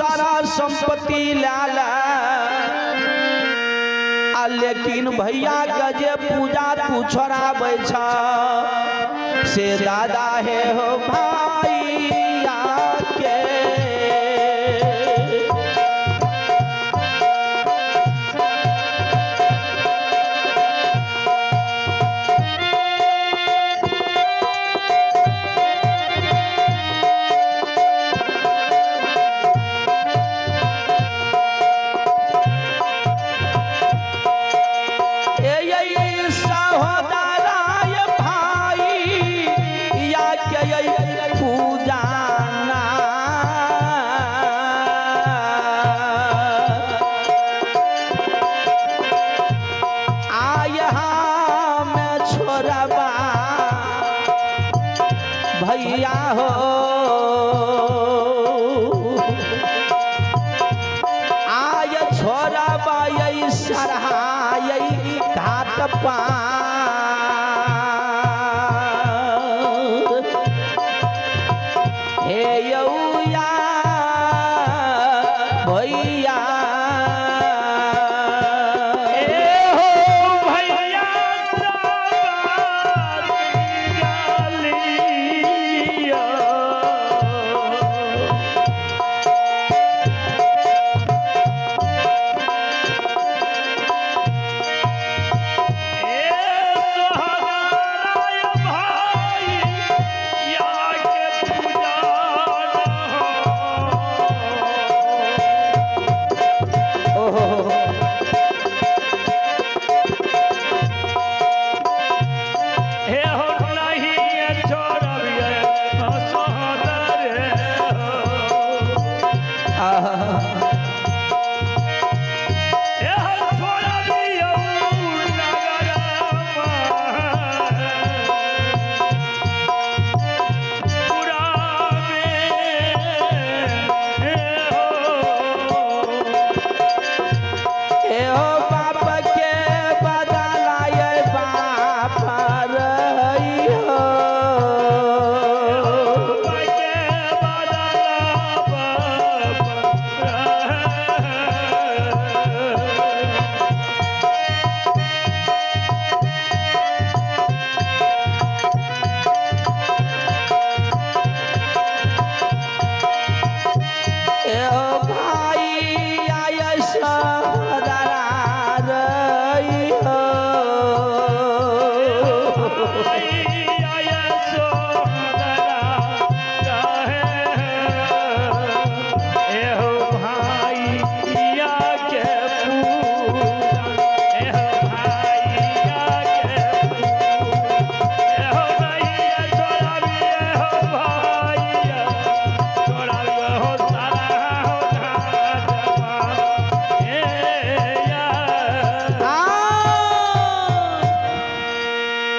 सारा संपत्ति ला ला आ लेकिन भैया के जे पूजा तू छोड़ाबै छ से दादा हे हो भैया के। भैया हो आय छोड़बा सरहाय घाट पार हे यौया भैया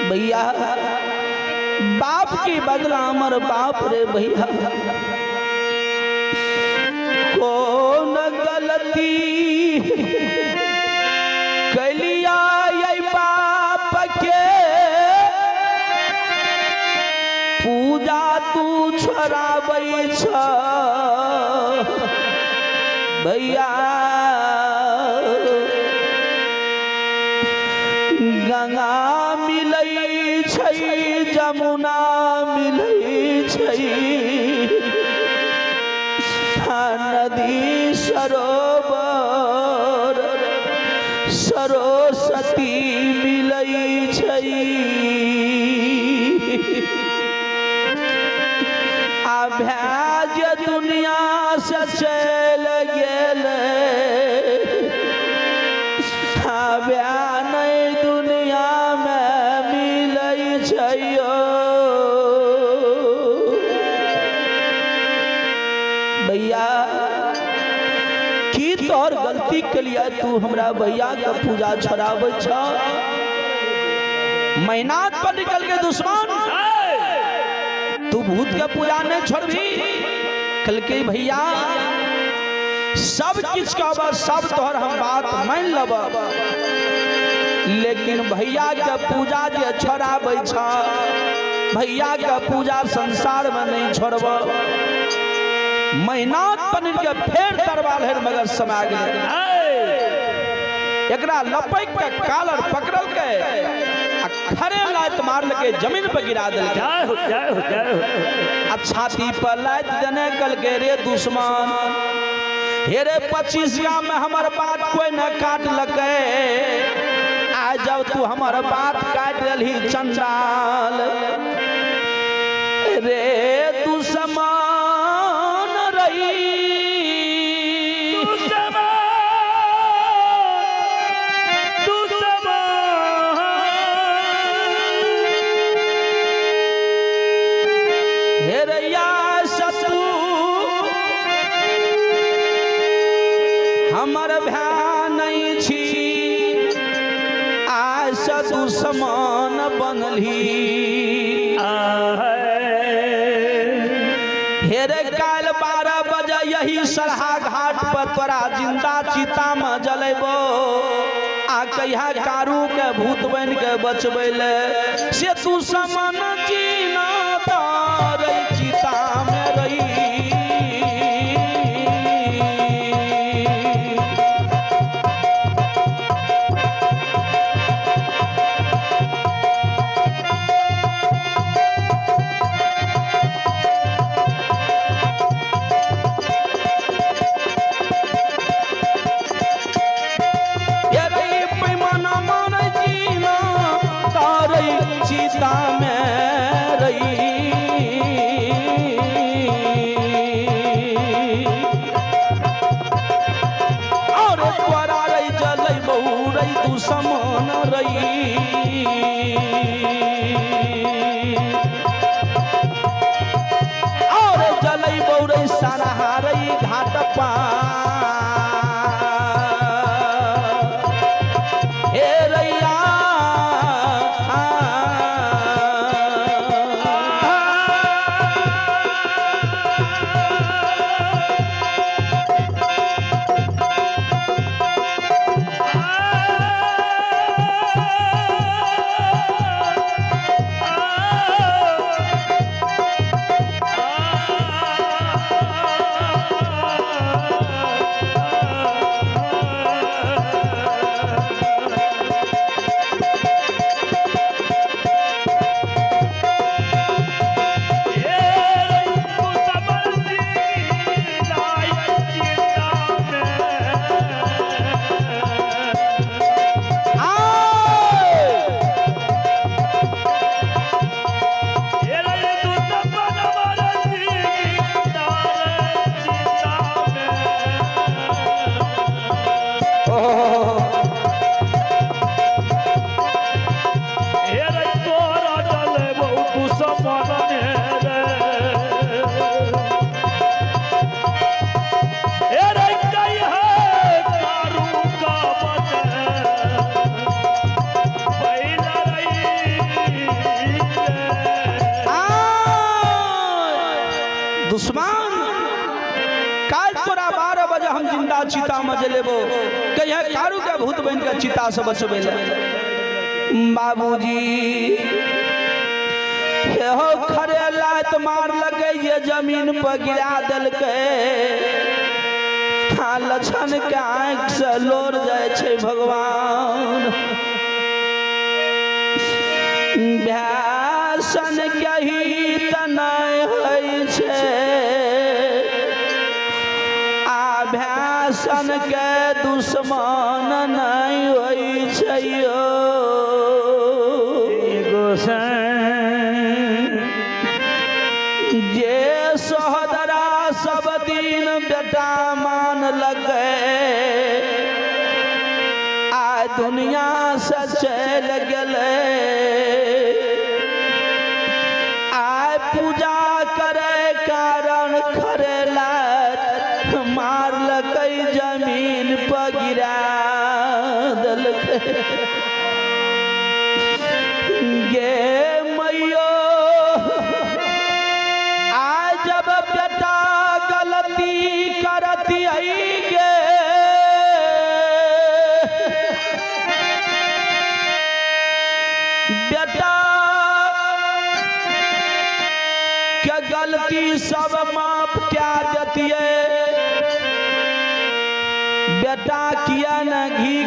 भैया बाप की बदला अमर बाप रे भैया कौन गलती कैलिया बाप के पूजा तू छोड़ाबै छ भैया गंगा मिलै छै जमुना मिलै छै नदी सरोवर सरस्वती मिलै छै आ भैज दुनिया से चल गेलै नहीं दुनिया में मिलै छै भैया की तोहर गलती के लिए तू हमरा भैया के पूजा छोड़ाबै छ। मैनाथ पर निकल के दुश्मन तू भूत के पूजा नहीं छोड़बी। कल के भैया सब किछ कहब सब तोहर हम बात मान लब लेकिन भैया के पूजा जे छोड़ाबै छ भैया के पूजा संसार में नहीं छोड़ब। मैनाक पनीर के फेर तरवाल है मगर समा गेलै। एकरा लपक के कालर पकड़ल के आ खरे लात मारल के जमीन पर गिरा देलकै। जय हो जय हो जय हो। आ छाती पर लात देने कल के रे दुश्मन, हे रे 25 गाम में हमर बात कोई न काट लकै, आज जब तू हमर बात काट रही चंडाल रे दुश्मन रही हमर भै नहीं छी, आज से दुश्मन बनलही। हेरे काल्हि 12 बजे यही सरहा घाट पर तोरा जिंदा चिता में जलेबो, आ कहिया कारू के भूत बन के बचबै ले, से दुश्मन जीना तारे चिता में रही। चिता में रही और तोरा रही जलै बहु रही दुश्मन रही। और जलै बहु रही सारा रही घाट पा हे रैया। दुश्मन काल तोरा 12 बजे हम जिंदा चिता में जलेबो, कहिया कारू के भूत बन के चिता से बचबे ले। बाबूजी हे हो खरे लात मार लगे ये जमीन पर गिरा देलकै, हाँ लछन के आँख से लोर जाय छै भगवान। भ्यासन के ही त नहि होइ छै, आ भ्यासन के दुश्मन नहि होइ छै यौ। जे सहोदरा सब दिन बेटा मान लगे, आ दुनिया से चल गेलै। आय पूजा करे कारण खरे लात मारलकै जमीन पर गिरा देलकै। गे मैयो आज जब बेटा गलती करती आई गे, बेटा के गलती सब माफ क्या देतिए, बेटा किया न घी।